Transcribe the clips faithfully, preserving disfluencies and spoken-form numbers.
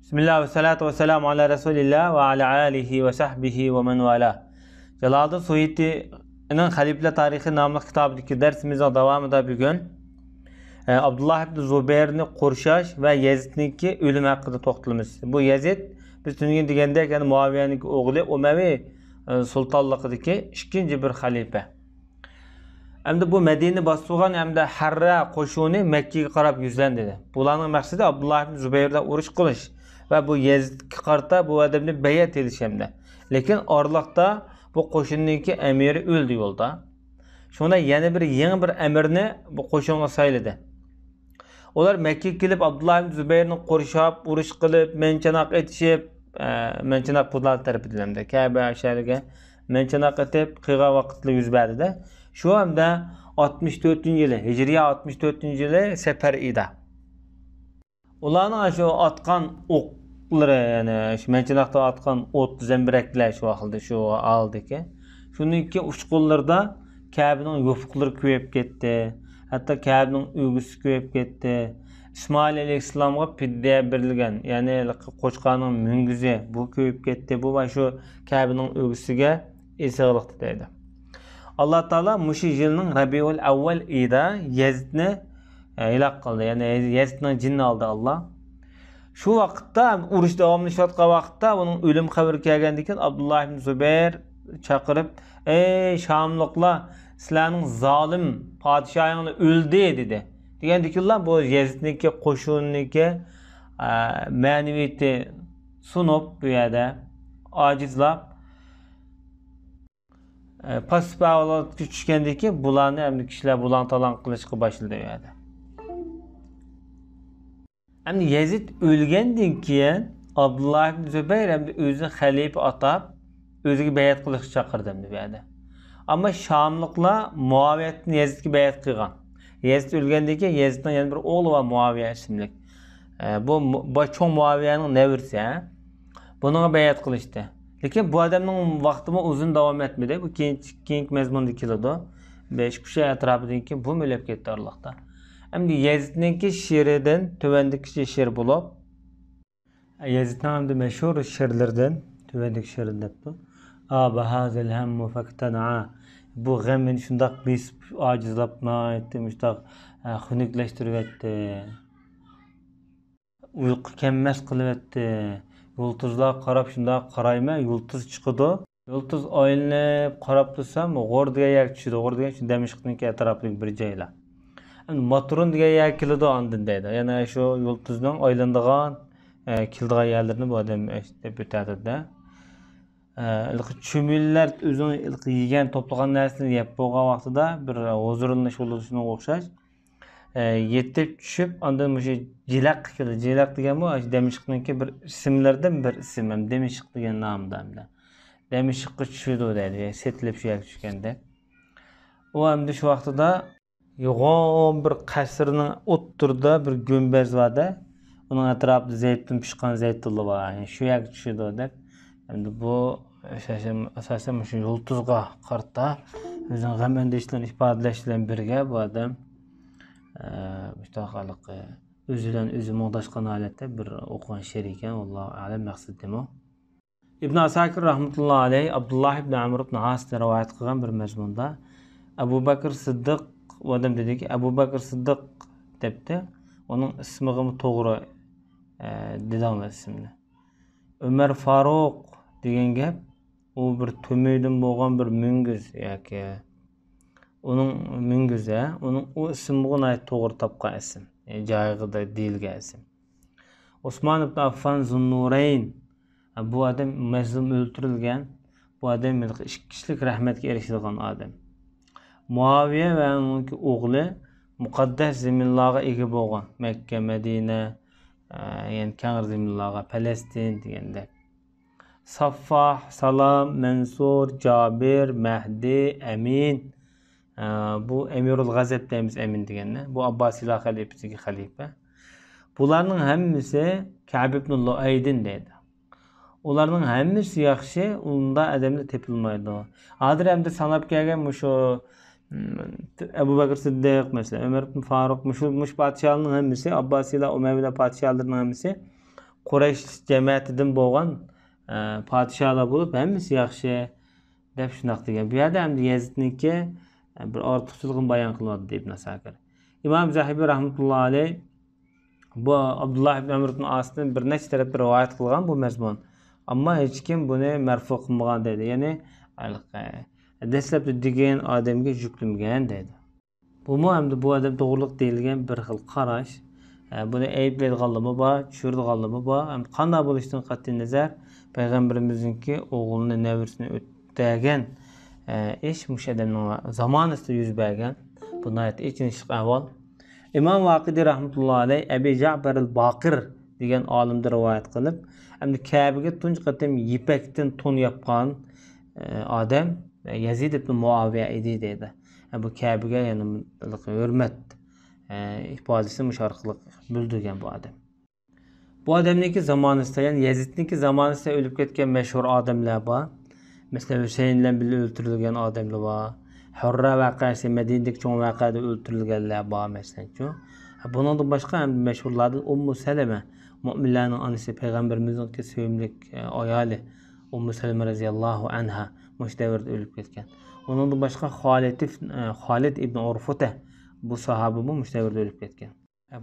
بىسمىللا ۋەسسالاتۇ ۋەسسالامۇ ئالا رەسۇلىللا ۋە ئالا ئالىھى ۋە سەھبىھى ۋە مەن ۋالا. جالالىدىن سۇيۇتىنىڭ خەلىپىلەر تارىخى ناملىق كىتابىدىكى دەرسىمىزنىڭ داۋامىدا بۈگۈن، ئە، ئابدۇللا ئىبن زۇبەيرنى قورشاش ۋە يەزىدنىڭكى ئۆلۈمى ھەققىدە توختىلىمىز. بۇ يەزىد، بىز تۈنۈگۈن دېگەندەك، يەنى مۇئاۋىيەنىڭكى ئوغلى، ئۇمەۋى، ئە، سۇلتانلىقىدىكى ئىككىنچى بىر خەلىپە. ئەمدى بۇ مەدىنىنى باستۇرغان ھەمدە ھەررە قوشۇنى مەككىگە قاراپ يۈزلەندى. بۇلارنىڭ مەقسىتى ئابدۇللا ئىبن زۇبەير بىلەن ئۇرۇش قىلىش ۋە بۇ يەزىدكە قارىتا بۇ ئادەمنى بەيئەت ئېلىش ھەمدە. لېكىن ئارىلىقتا بۇ قوشۇننىڭكى ئەمىرى ئۆلدى يولدا. شۇڭا يەنە بىر يېڭى بىر ئەمىرنى بۇ قوشۇنغا سايلىدى. ئۇلار مەككىگە كېلىپ، ئابدۇللا ئىبن زۇبەيرنى قورشاپ، ئۇرۇش قىلىپ، مەنچاناق ئېتىشىپ، ئە، مەنچاناق بۇلار تەرىپىدىن ھەمدە كەبە شەھىرىگە مەنچاناق ئېتىپ قىلغان ۋاقىتلا يۈز بەردى-دە. شۇ ھەمدە ئاتمىش تۆتىنچى يىلى، ھىجرىيە ئاتمىش تۆتىنچى يىلى سەپەر ئىدا. ئۇلارنىڭ شۇ ئاتقان ئوقلىرى، يەنى شۇ مەنچاناقتا ئاتقان ئوت زەمبىرەكلەر شۇ ۋاقىتتا شۇ ئالدىكى. شۇنىڭكى ئۇچقۇنلىرىدا كەبىنىڭ يوپۇقلىرى كۆپىيىپ كەتتى. ھەتتا كەبىنىڭ ئۆگزىسى كۆپىيىپ كەتتى. ئىسمائىل ئەلەيھىسسالامغا پىدىيە بېرىلگەن، يەنى ھېلىقى قوچقارنىڭ مۆڭگۈزى، بۇ كۆپىيىپ كەتتى. بۇ ۋە شۇ كەبىنىڭ ئۆگزىسىگە ئېسىقلىقتا دەيدۇ. ئاللا تائالا مۇشۇ يىلنىڭ رەبىئۇل ئەۋۋەل ئېيىدا يەزىدنى، ئە، ھالاك قىلدى. يەنى يەزىدنىڭ جېنىنى ئالدى ئاللا. شۇ ۋاقىتتا، ئۇرۇش داۋاملىشىۋاتقان ۋاقىتتا ئۇنىڭ ئۆلۈم خەۋىرى كەلگەندىن كېيىن ئابدۇللا ئىبن زۇبەير چاقىرىپ، «ئەي شاملىقلار، سىلەرنىڭ زالىم پادىشاھىڭلار ئۆلدى» دېدى. دېگەندىكىنلا بۇ يەزىدنىڭكى قوشۇنىنىڭكى، ئە، مەنىۋىيىتى سۇنۇپ، بۇ يەردە ئاجىزلاپ، ئە، پاسسىپ ئەھۋالاتقا چۈشكەندىن كېيىن بۇلارنى ئەمدى كىشىلەر بۇلاڭ-تالاڭ قىلىشقا باشلىدى ئۇ يەردە. ئەمدى يەزىد ئۆلگەندىن كېيىن ئابدۇللا ئىبن زۇبەير ئەمدى ئۆزىنى خەلىپە ئاتاپ، ئۆزىگە بەيئەت قىلىشقا چاقىردى ئەمدى بۇ يەردە. ئەمما شاملىقلار مۇئاۋىيەدىن يەزىدكە بەيئەت قىلغان. يەزىد ئۆلگەندىن كېيىن يەزىدنىڭ يەنە بىر ئوغلى بار، مۇئاۋىيە ئىسىملىك. ئە، بۇ مۇ-، بۇ چوڭ مۇئاۋىيەنىڭ نەۋرىسى، ھە؟ بۇنىڭغا بەيئەت قىلىشتى. لېكىن بۇ ئادەمنىڭ ۋاقتىمۇ ئۇزۇن داۋام ئەتمىدى. بۇ كېيىن، كېيىنكى مەزمۇندا كېلىدۇ. بەش ئۈچ ئاي ئەتراپىدىن كېيىن بۇمۇ ئۆلۈپ كەتتى ئارىلىقتا. ئەمدى يەزىدنىڭكى شېئىرىدىن تۆۋەندىكىچە شېئىر بولۇپ، يەزىدنىڭ ئەمدى مەشھۇر شېئىرلىرىدىن تۆۋەندىكى شېئىرىنى دەپتۇ. «ئابە ھازىل ھەممۇ فەكتەنە». بۇ غەم مېنى شۇنداق بېسىپ، ئاجىزلاپ، ناھايىتى مۇشۇنداق، ئە، خۇنۈكلەشتۈرۈۋەتتى. ئۇيقۇ كەممەس قىلىۋەتتى. يۇلتۇزلارغا قاراپ شۇنداق قارايمەن، يۇلتۇز چىقىدۇ. يۇلتۇز ئايلىنىپ قاراپ تۇرسام، غور دېگەن يەرگە چۈشىدۇ. غور دېگەن شۇ دەمىشقنىڭكى ئەتراپىدىكى بىر جايلار. ئەمدى ماترۇن دېگەن يەرگە كېلىدۇ ئاندىن دەيدۇ. يەنە شۇ يۇلتۇزنىڭ ئايلىنىدىغان، ئە، كېلىدىغان يەرلىرىنى بۇ ئادەم دەپ ئۆتەتتى-دە. ئە، ھېلىقى چۈمۈلىلەر ئۆزىنىڭ ھېلىقى يېگەن، توپلىغان نەرسىلىرىنى يەپ بولغان ۋاقتىدا بىر ھۇزۇرلىنىش بولىدۇ شۇنىڭغا ئوخشاش. ئە، يېتىپ چۈشۈپ، ئاندىن مۇشۇ جىلەققە كېلىدۇ. جىلەق دېگەن بۇ، ئاشۇ دىمىشقنىڭكى بىر ئىسىملىرىدىن بىر ئىسىم، ھەم دىمىشق دېگەن نامدا ھەمدە. دىمىشققا چۈشىدۇ دەيدۇ، سېتىلىپ شۇ يەرگە چۈشكەندە. ئۇ ئەمدى شۇ ۋاقتىدا يوغان بىر قەسىرنىڭ ئوتتۇرىدا بىر گۈمبەز بار-دە، ئۇنىڭ ئەتراپىدا زەيتۇن، پىشقان زەيتۇنلار بار، يەنى شۇ يەرگە چۈشىدۇ دەپ. ئەمدى بۇ ئاساسەن، ئاساسەن مۇشۇ يۇلتۇزغا قارىتا ئۆزىنىڭ غەم-ئەندىشىلىرىنى ئىپادىلەش بىلەن بىرگە بۇ ئادەم، ئە، مۇشۇنداق ھېلىقى ئۆزى بىلەن ئۆزى مۇڭداشقان ھالەتتە بىر ئوقۇغان شېئىرى ئىكەن. ۋاللاھۇ ئەلەم مەقسىتىمۇ. ئىبن ئاساكىر رەھمەتۇللا ئەلەيھ ئابدۇللا ئىبن ئەمر ئىبن ئاستىن رىۋايەت قىلغان بىر مەزمۇندا ئەبۇ بەكرى سىددىق، ئۇ ئادەم دېدىكى، ئەبۇ بەكرى سىددىق دەپتۇ. ئۇنىڭ ئىسمىغىمۇ توغرا، ئە، دېدىڭلار ئىسمىنى. ئۆمەر فاروق دېگەن گەپ، ئۇ بىر تۆمۈردىن بولغان بىر مۈڭگۈز ياكى ئۇنىڭ مۈڭگۈزى، ئۇنىڭ ئۇ ئىسمىغۇ ناھايىتى توغرا تاپقان ئىسىم، يەنى جايىغا دېيىلگەن ئىسىم. ئوسمان ئىبن ئاففان زۇننۇرەين، بۇ ئادەم مەزلۇم ئۆلتۈرۈلگەن، بۇ ئادەم ئىككى كىشىلىك رەھمەتكە ئېرىشىدىغان ئادەم. مۇئاۋىيە ۋە ئۇنىڭكى ئوغلى مۇقەددەس زېمىنلارغا ئىگە بولغان، مەككە، مەدىنە، ئە، يەنى كەڭرى زېمىنلارغا، پەلەستىن دېگەندەك. ساففاھ، سالام، مەنسۇر، جابىر، مەھدى، ئەمىن. ئە، بۇ ئەمىرۇل غەزەپ دەيمىز ئەمىن دېگەننى. بۇ ئابباسىيلار خەلىپىسىدىكى خەلىپە. بۇلارنىڭ ھەممىسى كەئب ئىبن لۇئەيدىن دەيدۇ. ئۇلارنىڭ ھەممىسى ياخشى، ئۇنداق ئادەملەر تېپىلمايدۇ. ھازىر ئەمدى ساناپ كەلگەن مۇشۇ، م، ئەبۇ بەكرى سىددىق، مەسىلەن، ئۆمەر ئىبن فاروق، مۇشۇ، مۇشۇ پادىشاھلارنىڭ ھەممىسى، ئابباسىيلار، ئۇمەۋىيلار پادىشاھلىرىنىڭ ھەممىسى قۇرەيش جەمەتىدىن بولغان، ئە، پادىشاھلار بولۇپ، ھەممىسى ياخشى، دەپ شۇنداق دېگەن. بۇ يەردە ئەمدى يەزىدنىڭكى، ئە، بىر ئارتۇقچىلىقىنى بايان قىلىۋاتىدۇ ئىبن ئەساكىر. ئىمام زەھەبى رەھمەتۇللا ئەلەيھ بۇ ئابدۇللا ئىبن ئەمر ئىبن ئاستىن بىر نەچچە تەرەپتە رىۋايەت قىلغان بۇ مەزمۇن. ئەمما ھېچكىم بۇنى مەرفۇ قىلمىغان دەيدۇ. يەنى، ھېلىقى، دەسلەپتە دېگەن ئادەمگە يۈكلىمىگەن دەيدۇ. بۇمۇ ئەمدى بۇ ئادەم توغرىلىق دېيىلگەن بىر خىل قاراش. ئە، بۇنى ئەيىبلەيدىغانلىرىمۇ بار، چۈشۈرىدىغانلىرىمۇ بار. ئەمدى قانداق بولۇشىدىن قەتئىينەزەر، پەيغەمبىرىمىزنىڭكى ئوغلىنى، نەۋرىسىنى ئۆتەگەن، ئە، ئىش مۇشۇ ئادەمنىڭ زامانىسىدا يۈز بەرگەن. بۇ ناھايىتى ئېچىنىشلىق ئەھۋال. ئىمام ۋاقىدى رەھمەتۇللا ئەلەيھ ئەبى جەئپەرىل باقىر دېگەن ئالىمدىن رىۋايەت قىلىپ، ئەمدى كەبىگە تۇنجى قېتىم يىپەكتىن تون ياپقان، ئە، ئادەم، ئە، يەزىد ئىبن مۇئاۋىيە ئىدى دەيدۇ. ئە، بۇ كەبىگە، يەنى، ھۆرمەت، ئە، ئىپادىسىنى مۇشۇ ئارقىلىق بىلدۈرگەن بۇ ئادەم. بۇ ئادەمنىڭكى زامانىسىدا، يەنى يەزىدنىڭكى زامانىسىدا ئۆلۈپ كەتكەن مەشھۇر ئادەملەر بار. مەسىلەن، ھۈسەيىن بىلەن بىللە ئۆلتۈرۈلگەن ئادەملەر بار. ھۇررا ۋەقەسى، مەدىنىدىكى چوڭ ۋەقەدە ئۆلتۈرۈلگەنلەر بار، مەسىلەنچۇ. بۇنىڭدىن باشقا ھەم مەشھۇرلاردىن ئۇممۇ سەلەمە، مۆمىنلەرنىڭ ئانىسى، پەيغەمبىرىمىزنىڭكى سۆيۈملۈك، ئە، ئايالى ئۇممۇ سەلەمە رەزىياللاھۇ ئەنھا مۇشۇ دەۋردە ئۆلۈپ كەتكەن. ئۇنىڭدىن باشقا خالىد ئىب-، ئە، خالىد ئىبن ئۇرفۇتە، بۇ ساھابىمۇ مۇشۇ دەۋردە ئۆلۈپ كەتكەن.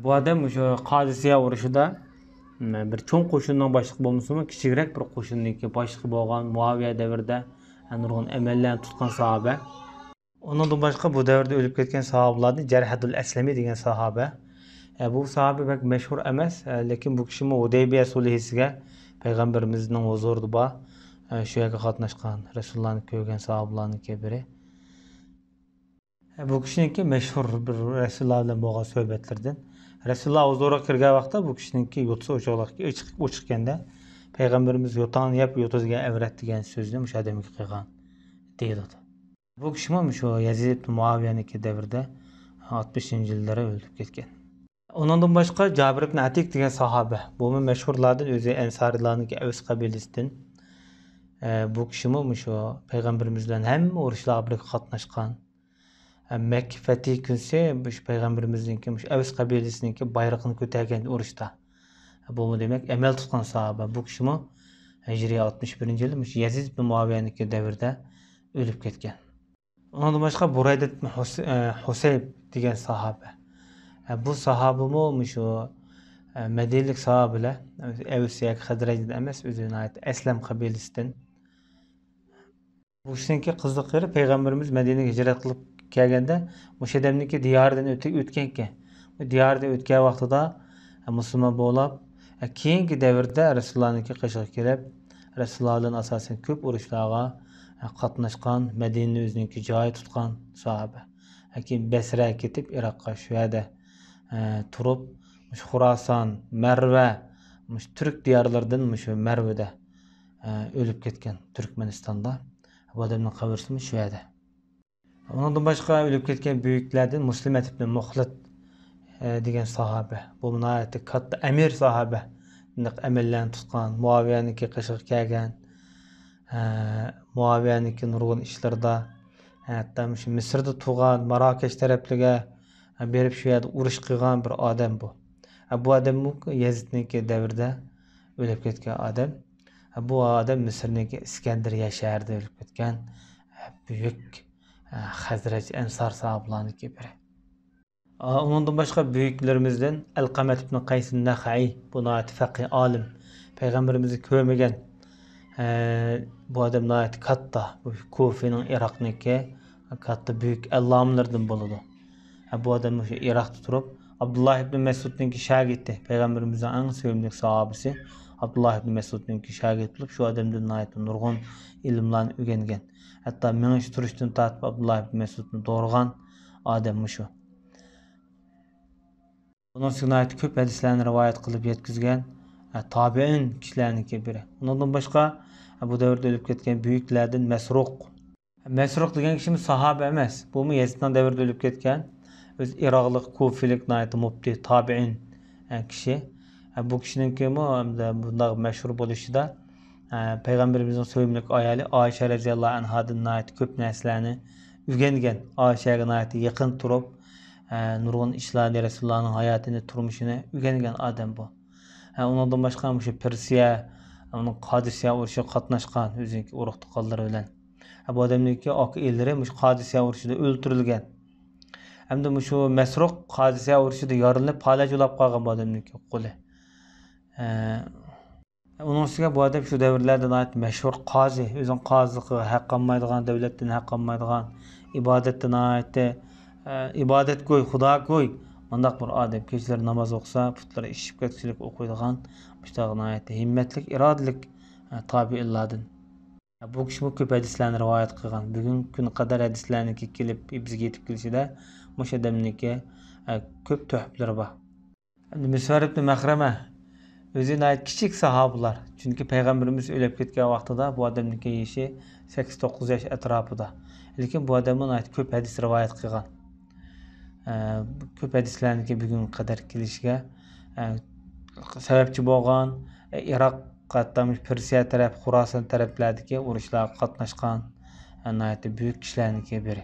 بۇ ئادەم مۇشۇ قادىسىيە ئۇرۇشىدا، م، بىر چوڭ قوشۇننىڭ باشلىقى بولمىسىمۇ، كىچىكرەك بىر قوشۇننىڭكى باشلىقى بولغان، مۇئاۋىيە دەۋرىدە نۇرغۇن ئەمەللەرنى تۇتقان ساھابە. ئۇنىڭدىن باشقا بۇ دەۋردە ئۆلۈپ كەتكەن ساھابىلاردىن جەرھەدۇل ئەسلەمى دېگەن ساھابە. ئە، بۇ ساھابە بەك مەشھۇر ئەمەس، ئە، لېكىن بۇ كىشىمۇ ھۇدەيبىيە سۇلھىسىگە پەيغەمبىرىمىزنىڭ ھۇزۇرىدا بار، ئە، شۇ يەرگە قاتناشقان، رەسۇلۇللانى كۆرگەن ساھابىلارنىڭكى بىرى. بۇ كىشىنىڭكى مەشھۇر بىر رەسۇلۇللا بىلەن بولغان سۆھبەتلىرىدىن، رەسۇلۇللا ھۇزۇرىغا كىرگەن ۋاقىتتا بۇ كىشىنىڭكى يوتىسى ئوچۇق، ئوچۇق ئىكەندە، پەيغەمبىرىمىز يوتاڭنى يەپ يوتىدىگەن ئەۋرەت دېگەن سۆزنى مۇشۇ ئادەمگە قىلغان دېيىلىدۇ. بۇ كىشىمۇ مۇشۇ يەزىد ئىبن مۇئاۋىيەنىڭكى دەۋرىدە ئاتمىشىنچى يىللىرى ئۆلۈپ كەتكەن. ئۇنىڭدىن باشقا جابىر ئىبن ئەتىك دېگەن ساھابە، بۇمۇ مەشھۇرلاردىن، ئۆزى ئەنسارىيلارنىڭكى ئەۋس قەبىلىسىدىن. ئە، بۇ كىشىمۇ مۇشۇ پەيغەمبىرىمىز بىلەن ھەممە ئۇرۇشلارغا بىرگە قاتناشقان. ئە، مەككە فەتھى كۈنسى مۇشۇ پەيغەمبىرىمىزنىڭكى، مۇشۇ ئەۋس قەبىلىسىنىڭكى بايرىقىنى كۆتەرگەن ئۇرۇشتا. بۇمۇ دېمەك ئەمەل تۇتقان ساھابە. بۇ كىشىمۇ ھىجرىي ئاتمىش بىرىنچى يىلى مۇشۇ يەزىد ئىبن مۇئاۋىيەنىڭكى دەۋرىدە ئۆلۈپ كەتكەن. ئۇنىڭدىن باشقا بۇرەيدە ئىبن ھۇس-، ئە، ھۇسەيب دېگەن ساھابە. ئە، بۇ ساھابىمۇ مۇشۇ، ئە، مەدىنىلىك ساھابىلەر، ئەۋس ياكى خەزرەجدىن ئەمەس، ئۆزى ناھايىتى ئەسلەم قەبىلىسىدىن. بۇ كىشىنىڭكى قىزىق يېرى، پەيغەمبىرىمىز مەدىنىگە ھىجرەت قىلىپ كەلگەندە، مۇشۇ ئادەمنىڭكى دىيارىدىن ئۆتە-، ئۆتكەنكەن. بۇ دىيارىدىن ئۆتكەن ۋاقتىدا، ئە، مۇسۇلمان بولاپ، ئە، كېيىنكى دەۋردە رەسۇلۇللانىڭكى قېشىغا كېلىپ، رەسۇلۇللا بىلەن ئاساسەن كۆپ ئۇرۇشلارغا، ئە، قاتناشقان، مەدىنىنى ئۆزىنىڭكى جايى تۇتقان ساھابە. ئە، كېيىن بەسرەگە كېتىپ، ئىراققا شۇ يەردە، ئە، تۇرۇپ، مۇشۇ خۇراسان، مەرۋە، مۇشۇ تۈرك دىيارلىرىدىن مۇشۇ مەرۋىدە، ئە، ئۆلۈپ كەتكەن، تۈركمەنىستاندا. بۇ ئادەمنىڭ قەبرىسىمۇ شۇ يەردە. ئۇنىڭدىن باشقا ئۆلۈپ كەتكەن بۈيۈكلەردىن مۇسلىمەت ئىبن مۇخلىت، ئە، دېگەن ساھابە. بۇ ناھايىتى كاتتا ئەمىر ساھابە. بۇنداق ئەمەللەرنى تۇتقان، مۇئاۋىيەنىڭكى قېشىغا كەلگەن، ئە، مۇئاۋىيەنىڭكى نۇرغۇن ئىشلىرىدا، ھەتتا مۇشۇ مىسىردا تۇغان، ماراكەش تەرەپلىرىگە، ئە، بېرىپ شۇ يەردە ئۇرۇش قىلغان بىر ئادەم بۇ. ئە، بۇ ئادەممۇ يەزىدنىڭكى دەۋرىدە ئۆلۈپ كەتكەن ئادەم. ئە، بۇ ئادەم مىسىرنىڭكى ئىسكەندەرىيە شەھىرىدە ئۆلۈپ كەتكەن، ئە، بۈيۈك ئە، خەزرەج ئەنسار ساھابىلارنىڭكى بىرى. ئە، ئۇنىڭدىن باشقا بۈيۈكلىرىمىزدىن ئەلقەمەت ئىبن قەيس نەخەئىي، بۇ ناھايىتى فەقىھ ئالىم، پەيغەمبىرىمىزنى كۆرمىگەن، ئە، بۇ ئادەم ناھايىتى كاتتا، بۇ كۇفىنىڭ ئىراقنىڭكى كاتتا بۈيۈك ئەللامىلىرىدىن بولىدۇ. ئە، بۇ ئادەم مۇشۇ ئىراقتا تۇرۇپ، ئابدۇللا ئىبن مەسئۇدنىڭكى شاگىرتى، پەيغەمبىرىمىزنىڭ ئەڭ سۆيۈملۈك ساھابىسى ئابدۇللا ئىبن مەسئۇدنىڭكى شاگىرتى بولۇپ، شۇ ئادەمدىن ناھايىتى نۇرغۇن ئىلىملارنى ئۆگەنگەن. ھەتتا مېڭىش تۇرۇشتىن تارتىپ ئابدۇللا ئىبن مەسئۇدنى دورىغان ئادەم مۇشۇ. ئۇنىڭ ئۈستىگە ناھايىتى كۆپ ھەدىسلەرنى رىۋايەت قىلىپ يەتكۈزگەن، ئە، تابىئىن كىشىلەرنىڭكى بىرى. ئۇنىڭدىن باشقا، ئە، بۇ دەۋردە ئۆلۈپ كەتكەن بۈيۈكلەردىن مەسرۇق. مەسرۇق دېگەن كىشىمۇ ساھابە ئەمەس. بۇمۇ يەزىدنىڭ دەۋرىدە ئۆلۈپ كەتكەن. ئۆزى ئىراقلىق، كۇفىلىك، ناھايىتى مۇپتى، تابىئىن، ئە، كىشى. ئە، بۇ كىشىنىڭكىمۇ ھەمدە بۇنداق مەشھۇر بولۇشىدا، ئە، پەيغەمبىرىمىزنىڭ سۆيۈملۈك ئايالى ئائىشە رەزىياللاھۇ ئەنھادىن ناھايىتى كۆپ نەرسىلەرنى ئۆگەنگەن. ئائىشەگە ناھايىتى يېقىن تۇرۇپ، ئە، نۇرغۇن ئىشلارنى، رەسۇلۇللانىڭ ھاياتىنى، تۇرمۇشىنى ئۆگەنگەن ئادەم بۇ. ھە، ئۇنىڭدىن باشقا مۇشۇ پېرسىيە، ئۇنىڭ قادىسىيە ئۇرۇشىغا قاتناشقان ئۆزىنىڭكى ئۇرۇق تۇغقانلىرى بىلەن. ھە، بۇ ئادەمنىڭكى ئاكا ئىنىلىرى مۇشۇ قادىسىيە ئۇرۇشىدا ئۆلتۈرۈلگەن. ھەمدە مۇشۇ مەسرۇق قادىسىيە ئۇرۇشىدا يارىلىنىپ پالەچ بولاپ قالغان بۇ ئادەمنىڭكى قولى. ھە، ئۇنىڭ ئۈستىگە بۇ ئادەم شۇ دەۋرلەردە ناھايىتى مەشھۇر قازى، ئۆزىنىڭ قازىلىقىغا ھەق قالمايدىغان، دۆلەتتىن ھەق قالمايدىغان، ئىبادەتتە ناھايىتى، ئە، ئىبادەتگوي، خۇداگوي، مۇنداق بىر ئادەم. كېچىلىرى ناماز ئوقۇسا، پۇتلىرى ئىششىپ كەتكۈسىلىك ئوقۇيدىغان، مۇشۇنداق ناھايىتى ھىممەتلىك، ئىرادىلىك، ئە، تابىئىنلاردىن. بۇ كىشىمۇ كۆپ ھەدىسلەرنى رىۋايەت قىلغان. بۈگۈنكى كۈنگە قەدەر ھەدىسلەرنىڭكى كېلىپ، بىزگە يېتىپ كېلىشىدە مۇشۇ ئادەمنىڭكى، ئە، كۆپ تۆھپىلىرى بار. ئەمدى مىسۋەر ئىبنى مەخرەمە ئۆزى ناھايىتى كىچىك ساھابىلار. چۈنكى پەيغەمبىرىمىز ئۆلۈپ كەتكەن ۋاقتىدا بۇ ئادەمنىڭكى يېشى سەككىز، توققۇز ياش ئەتراپىدا. لېكىن بۇ ئادەممۇ ناھايىتى كۆپ ھەدىس رىۋايەت قىلغان. ئە، كۆپ ھەدىسلەرنىڭكى بۈگۈنگە قەدەر كېلىشىگە، ئە، سەۋەبچى بولغان، ئە، ئىراق، ھەتتا مۇشۇ پېرسىيە تەرەپ، خۇراسان تەرەپلەردىكى ئۇرۇشلارغا قاتناشقان، ئە، ناھايىتى بۈيۈك كىشىلەرنىڭكى بىرى.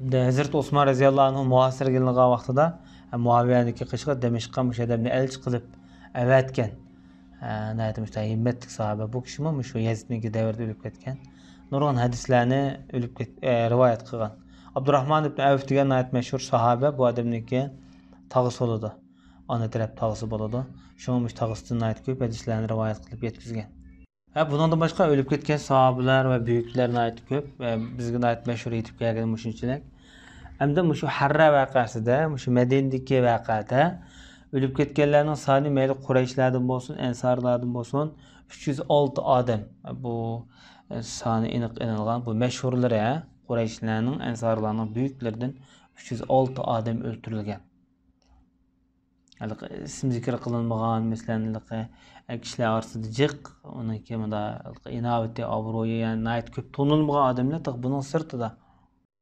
ھەمدە ھەزرىتى ئوسمان رەزىياللاھۇ ئەنھۇ مۇھاسىرىگە ئېلىنغان ۋاقتىدا، ھە، مۇئاۋىيەنىڭكى قېشىغا دىمىشققا مۇشۇ ئادەمنى ئەلچى قىلىپ ئەۋەتكەن. ھە، ناھايىتى مۇشۇنداق ھىممەتلىك ساھابە. بۇ كىشىمۇ مۇشۇ يەزىدنىڭكى دەۋرىدە ئۆلۈپ كەتكەن. نۇرغۇن ھەدىسلەرنى ئۆلۈپ كەت-، ئە، رىۋايەت قىلغان. ئابدۇراھمان ئىبن ئەۋف دېگەن ناھايىتى مەشھۇر ساھابە، بۇ ئادەمنىڭكى تاغىسى بولىدۇ. ئانا تەرەپ تاغىسى بولىدۇ. شۇڭا مۇشۇ تاغىسىدىن ناھايىتى كۆپ ھەدىسلەرنى رىۋايەت قىلىپ يەتكۈزگەن. ھە، بۇنىڭدىن باشقا ئۆلۈپ كەتكەن ساھابىلەر ۋە بۈيۈكلەر ناھايىتى كۆپ. ۋە بىزگە ناھايىتى مەشھۇر يېتىپ كەلگىنى مۇشۇنچىلىك. ئەمدى مۇشۇ ھەررە ۋەقەسىدە، مۇشۇ مەدىنىدىكى ۋەقەدە ئۆلۈپ كەتكەنلەرنىڭ سانى مەيلى قۇرەيشلەردىن بولسۇن، ئەنسارلاردىن بولسۇن، ئۈچ يۈز ئالتە ئادەم. بۇ، ئە، سانى ئېنىق ئېلىنغان، بۇ مەشھۇرلىرى، ھە، قۇرەيشلەرنىڭ، ئەنسارلارنىڭ بۈيۈكلىرىدىن ئۈچ يۈز ئالتە ئادەم ئۆلتۈرۈلگەن. ھېلىقى ئىسىم زىكىر قىلىنمىغان، مەسىلەن، ھېلىقى كىشىلەر ئارىسىدا جىق، ئۇنىڭكى مۇنداق ھېلىقى ئىناۋىتى، ئابرۇيى، يەنى ناھايىتى كۆپ تونۇلمىغان ئادەملەر تېخى بۇنىڭ سىرتىدا.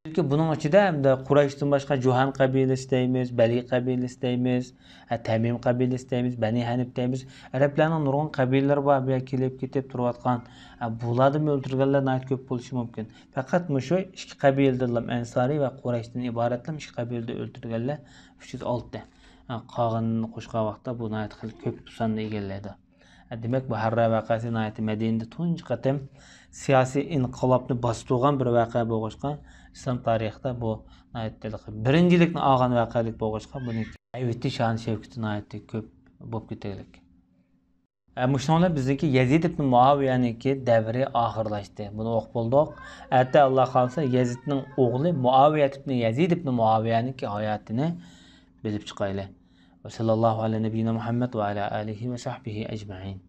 چۈنكى بۇنىڭ ئىچىدە ھەمدە قۇرەيشتىن باشقا جۇھەن قەبىلىسى دەيمىز، بەلى قەبىلىسى دەيمىز، ھە، تەمىم قەبىلىسى دەيمىز، بەنى ھەنىپ دەيمىز. ئەرەبلەرنىڭ نۇرغۇن قەبىلىلىرى بار، بۇ يەرگە كېلىپ كېتىپ تۇرۇۋاتقان. ھە، بۇلاردىنمۇ ئۆلتۈرگەنلەر ناھايىتى كۆپ بولۇشى مۇمكىن. پەقەت مۇشۇ ئىككى قەبىلىدىنلا، ئەنسارىي ۋە قۇرەيشتىن ئىبارەتلا ئىككى قەبىلىدە ئۆلتۈرگەنلەر ئۈچ يۈز ئالتە. ھە، قالغىنىنى قوشقان ۋاقىتتا بۇ ناھايىتى خېلى كۆپ ساننى ئىگىلەيدۇ. ھە، دېمەك، بۇ ھەررا ۋەقەسى ناھايىتى مەدىنىدە تۇنجى قېتىم سىياسىي ئىنقىلابنى باستۇرغان بىر ۋەقە بولغاچقا، ئىسلام تارىخىدا بۇ ناھايىتى بىرىنچىلىكنى ئالغان ۋەقەلىك بولغاچقا، بۇنىڭكى ھەيۋىتى، شان-شەۋكىتى ناھايىتى كۆپ بولۇپ كېتەرلىك. ھە، مۇشۇنىڭ بىلەن بىزنىڭكى يەزىد ئىبن مۇئاۋىيەنىڭكى دەۋرى ئاخىرلاشتى. بۇنى ئوقۇپ بولدۇق. ئەتە ئاللا خالىسا يەزىدنىڭ ئوغلى مۇئاۋىيە ئىبن يەزىد ئىبن مۇئاۋىيەنىڭكى ھاياتىنى بىلىپ چىقايلى. ۋە سەللەللاھۇ ئەلە نەبىييىنا مۇھەممەد ۋە ئەلە ئالىھى ۋە سەھبىھى ئەجمەئىن.